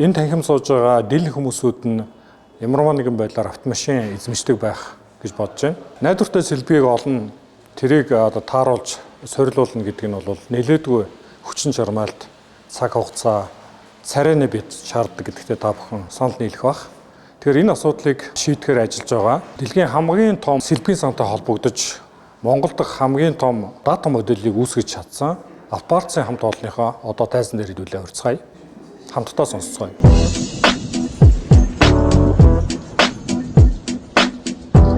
Энэ танхим сууж байгаа дийлэнх хүмүүсүүд нь ямарваа нэгэн байдлаар автомашин эзэмшдэг байх гэж бодож байна. Найдвартай сэлбэгийг олно, тэрийг одоо тааруулж сорилуулна гэдэг нь бол нэлээдгүй хүчин чармайлт, цаг хугацаа, царайны бит шаарддаг гэдэгтээ та бүхэн санал нийлэх байх. Тэгэхээр энэ асуудлыг шийдэхээр ажиллаж байгаа. Дэлхийн хамгийн том сэлбэгийн сантай холбогдож Монгол дахь хамгийн том дата моделийг үүсгэж чадсан Автопартсын хамт олонныхоо одоо тайзан дээр хэдүүлээ урьцгаая. Хамтдаа сонсцгоё.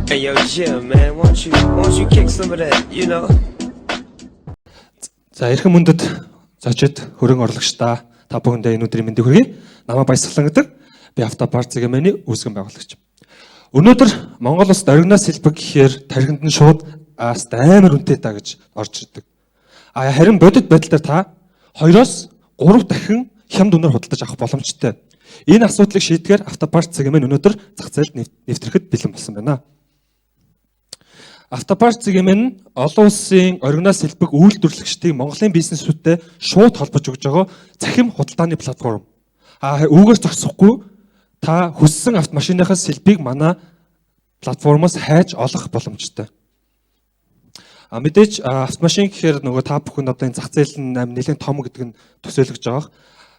Hey yo, Jim, man, won't you kick some of that, you know? За эрхэм мөндөд зочид хөрөн орлогчдаа та бүхэндээ энэ өдрийн мэндийг хүргэе. Намайг Баясгалан гэдэг. Би Автопарт ЦГМ-ийн үүсгэн байгуулагч. Өнөөдөр Монгол улсад оригинал сэлбэг гэхээр тархинд нь шууд ааст амар үнэтэй та гэж орж ирдэг. А харин бодит байдлаар та 2-оос 3 дахин хямд үнээр худалдаж авах боломжтой. Энэ асуудлыг шийдэхээр Автопарт ЦГМ өнөөдөр зах зээлд нэвтрэхэд бэлэн болсон байна. Автопарт ЦГМ нь олон улсын оригинал сэлбэг үйлдвэрлэгчдийг Монголын бизнесүүдтэй шууд холбож өгж байгаа цахим худалдааны платформ. А үүгээр зогсохгүй та хүссэн автомашиныхаа сэлбийг манай платформоос хайж олох боломжтой. А мэдээж автомашин гэхээр нөгөө та бүхэн одоо энэ зах зээл нь нэлээд том гэдэг нь төсөөлөж байгаа.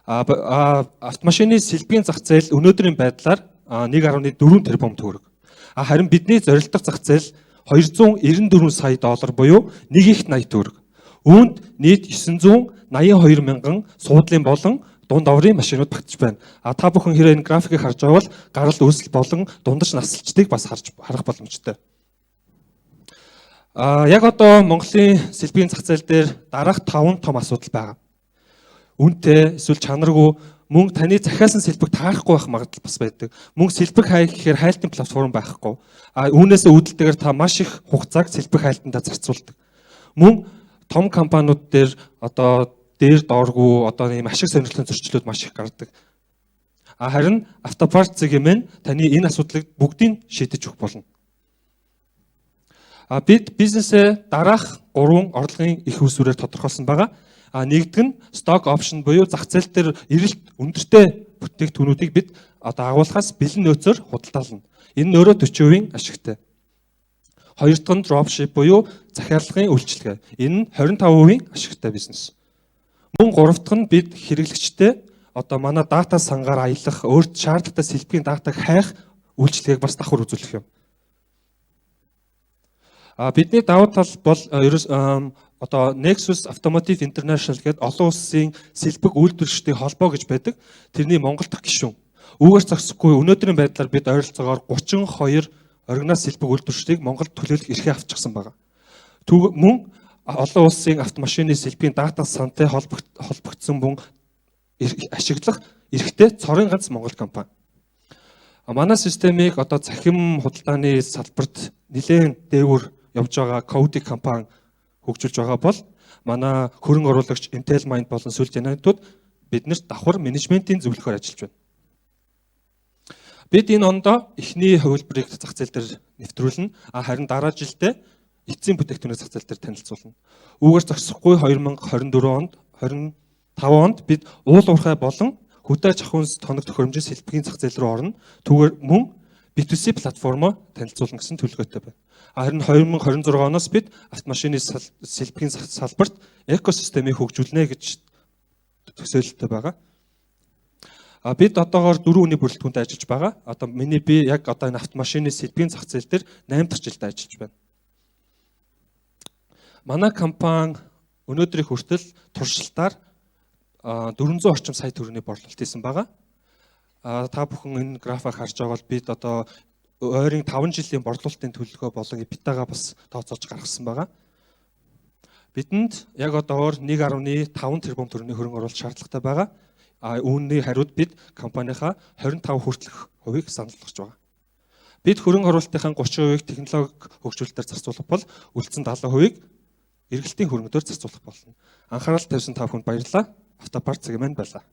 А автомашины сэлбэгийн зах зээл өнөөдрийн байдлаар 1.4 тэрбум төгрөг. А харин бидний зорилтох зах зээл 294 сая доллар буюу 1.80 төгрөг. Үүнд нийт 982 мянган суудлын болон дунд оврын машинууд багтж байна. А та бүхэн хэрэг энэ графикийг харж байгаа бол гарал үүсэл болон дундаж насалчдыг бас харж харах боломжтой. А яг одоо Монголын сэлбэгийн зах зээл дээр дараах 5 том асуудал байгаа. Үнэтэй эсвэл чанаргүй, мөн таны захиалсан сэлбэг таарахгүй байх магадлал бас байдаг. Мөн сэлбэг хай гэхээр хайлтын платформ байхгүй. А үүнээсээ үүдэлтэйгээр та маш их хугацааг сэлбэг хайлтандаа зарцуулдаг. Мөн том компаниуд дээр одоо дээр дооргүй одоо ийм ашиг сонирхлын зөрчлүүд маш их гардаг. А харин Автопарт ЦГМ нь таны энэ асуудлыг бүгдийг шийдэж өгөх болно. А бид бизнесээ дараах 3 орлогын их үүсвэрээр тодорхойлсон байгаа. А нэгдэг нь stock option буюу зах зээл дээр эрэлт өндөртэй бүтээгдэхүүнүүдийг бид одоо агуулхаас бэлэн нөөцөөр худалдаална. Энэ нь өөрөө 40% ашигтай. Хоёр дахь нь dropship буюу захиалгын үйлчилгээ. Энэ нь 25% ашигтай бизнес. Мөн гурав дахь нь бид хэрэглэгчтэй одоо манай дата сангаар аялах, өөрт шаардлагатай сэлбэгийн датаг хайх үйлчилгээг бас давхар үзүүлэх юм. А бидний давуу тал бол ерөөс одоо Nexus Automotive International гэдэг олон улсын сэлбэг үйлдвэрлэгчдийн холбоо гэж байдаг. Тэрний Монгол дахь гишүүн. Үүгээр зогсохгүй өнөөдрийн байдлаар бид ойролцоогоор 32 оригинал сэлбэг үйлдвэрлэгчдийг Монголд төлөөлөх эрхээ авчихсан байгаа. Мөн олон улсын автомашины сэлбэгийн дата сантай холбогдсон бүн ашиглах эрхтэй цорын ганц Монгол компани. Манай системийг одоо цахим худалдааны салбарт нэлээд дээгүүр явж байгаа Cody компани хөгжүүлж байгаа бол манай хөрөнгө оруулагч Intel Mind болон Сүлд United биднэрт давхар менежментийн зөвлөхөөр ажиллаж байна. Бид энэ ондоо эхний хувилбарыг зах зээл дээр нэвтрүүлнэ. А харин дараа жилдээ эцсийн бүтээгдэхүүнийг зах зээл дээр танилцуулна. Үүгээр зогсохгүй 2024 онд 25 онд бид уул уурхай болон хөдөө аж ахуйн тоног төхөөрөмжийн сэлбэгийн зах зээл рүү орно. Түүгээр мөн B2C платформоо танилцуулна гэсэн төлөвлөгөөтэй байна. Харин 2026 оноос бид автомашины сэлбэгийн салбарт экосистемийг хөгжүүлнэ гэж төсөөлөлтөй байгаа. А бид одоогоор дөрвөн хүний бүрэлдэхүүнтэй ажиллаж байгаа. Одоо миний би яг одоо энэ автомашины сэлбэгийн зах зээл дээр 8 дахь жилдээ ажиллаж байна. Манай компани өнөөдрийн хүртэл туршилтаар 400 орчим сая төгрөгийн борлуулалт хийсэн байгаа. Та бүхэн энэ графыг харж байгаа бол бид одоо ойрын 5 жилийн борлуулалтын төлөвлөгөө болон EBITDA-гаа бас тооцоолж гаргасан байгаа. Бидэнд яг одоогоор 1.5 тэрбум төгрөгийн хөрөнгө оруулалт шаардлагатай байгаа. А үүний хариуд бид компанийнхаа 25 хүртэлх хувийг санал болгож байгаа. Бид хөрөнгө оруулалтынхаа 30%-ийг технологи хөгжүүлэлтээр зарцуулах бол үлдсэн 70%-ийг эргэлтийн хөрөнгөдөр зарцуулах болно. Анхаарал тавьсан та бүхэнд баярлалаа. Автопарт ЦГМ байлаа.